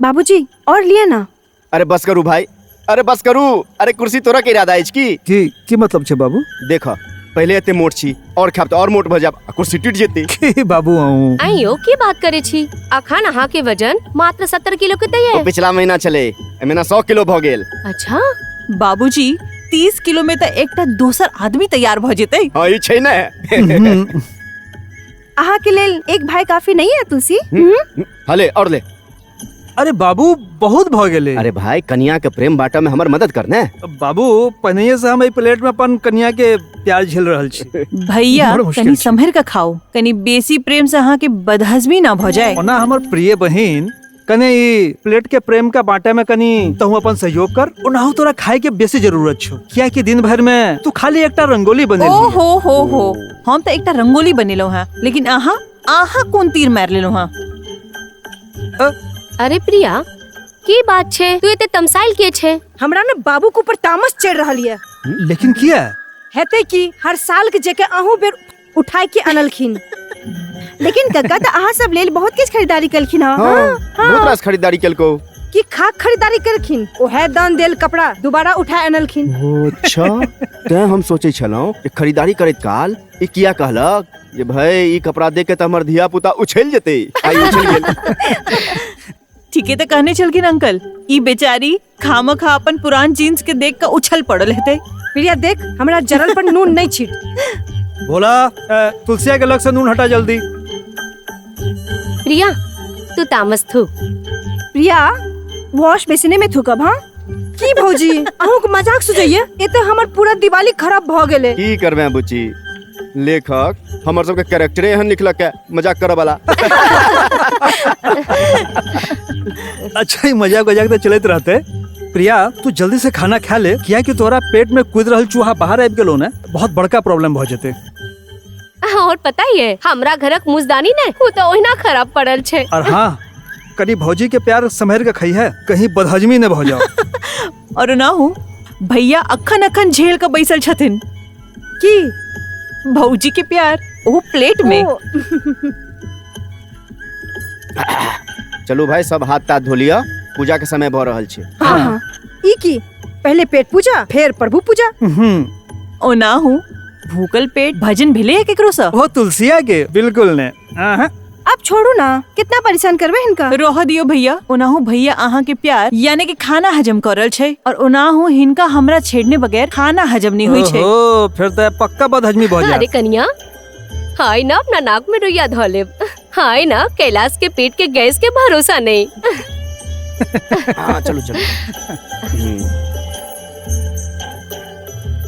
बाबूजी और लिया ना। अरे बस करू भाई, अरे बस करू। अरे कुर्सी तोरा के इरादा अछि की? की की मतलब छै बाबू? देख पहले एते मोट छी और खाब त और मोट भ जाब आ कुर्सी टूट जेतै। की बाबू अहूँ? आइयो की बात करे छी, अखन अहाँ के वजन मात्र 70 किलो के तय ओ पिछला महीना छले, एहि महीना 100 किलो भ गेल। अच्छा बाबूजी 30 किलो में त एकटा दोसर आदमी तैयार भ जेतै। हाँ ई छै ने। अहाँ के लेल एक भाई काफी नहीं है तुलसी? हले और ले। अरे बाबू बहुत भ गेलै। अरे भाई कनिया के प्रेम बांटा में हमर मदद करने। बाबू पहिनहिए से हम एहि प्लेट में अपन कनिया के प्यार झेल रहल छी। भैया बड़ मुश्किल कनी छै। संभर के खाओ, कनी बेसी प्रेम से अहाँ के बदहजमी ना भ जाए। ओना हमर प्रिय बहिन कने ई प्लेट के प्रेम का बांटे में कनी तहु अपन सहयोग कर। ओनाहु तोरा खाए के बेसी जरूरत छौ, कियाकि दिन भर में तू खाली एकटा रंगोली बनेलही। ओ हो हो हो, हम त एकटा रंगोली बनेलहुँ हैं, लेकिन अहाँ अहाँ कोन तीर मार लेलहुँ हैं? अरे प्रिया की बात छे, तू एते तमसाइल के छे? हमरा ने बाबू के ऊपर तामस चढ़ रहल ये। लेकिन किया? हेते की हर साल के जेके अहूँ बेर उठाए के अनलखिन। लेकिन कक्का त अहाँ सब लेल बहुत किछ खरीदारी कलखिन। हाँ, हाँ, बहुत रास खरीदारी केलको। की खाक खरीदारी केलखिन, ओहे दान देल कपड़ा दोबारा उठाए अनलखिन। ओ अच्छा, तें हम सोचै छलहुँ जे खरीदारी करैत काल ई किया कहलक जे भाई ई कपड़ा देख के त हमर धिया पुता उछल जेतै, आइ उछल गेल। ठीके त कहने छलखिन अंकल, ई बेचारी खामखा अपन पुरान जीन्स के देख के उछल पड़ल हेतै। प्रिया देख हमरा जरल पर नून नहीं छीट। भोला तुलसिया के लग से नून हटा जल्दी। प्रिया तू तामस थू। प्रिया वॉश बेसिने में थूकब। हाँ की भौजी अहूँ के मजाक सुझैये, एते हमर पूरा दिवाली खराब भ गेलै। की करबे बुची, लेखक हमर सबके कैरेक्टरे एहन लिखलक है मजाक करऽ वाला। अच्छा ई मजाक मजाक तो चलैत रहते। प्रिया तू जल्दी से खाना खा ले, किया कि तोरा पेट में कूद रहल चूहा बाहर आबि गेलो ने, बहुत बड़का प्रॉब्लम भ जेतै। और पता ही है हमरा घरक मुजदानी ने उ तो ओहिना खराब पड़ल छे। और हाँ कनी भौजी के प्यार संभर के खई है, कहीं बदहजमी न भ जाओ। और ना हो भैया अखन अखन झेल के बैसल छथिन की भौजी के प्यार ओ प्लेट में। चलू भाई सब हाथ ताथ धो लिया, पूजा के समय भ रहल छे। हाँ, हाँ। ई की पहले पेट पूजा फिर प्रभु पूजा। ओ ना हो भूखल पेट भजन भेले है केकरो सा? ओ तुलसिया के बिल्कुल ने। अब छोड़ू ना, कितना परेशान करबे हिनका। रह दियो भैया, ओनाहु भैया अहाँ के प्यार यानी कि खाना हजम करल छे, और ओनाहु हिनका हमरा छेड़ने बगैर खाना हजम नहीं होई छे। ओहो फिर त पक्का बदहजमी भ जायत। अरे कनिया हाय ना अपना नाक में रुइया धो लेब, हाय ना कैलाश के पेट के गैस के भरोसा नहीं। हाँ चलो चलो।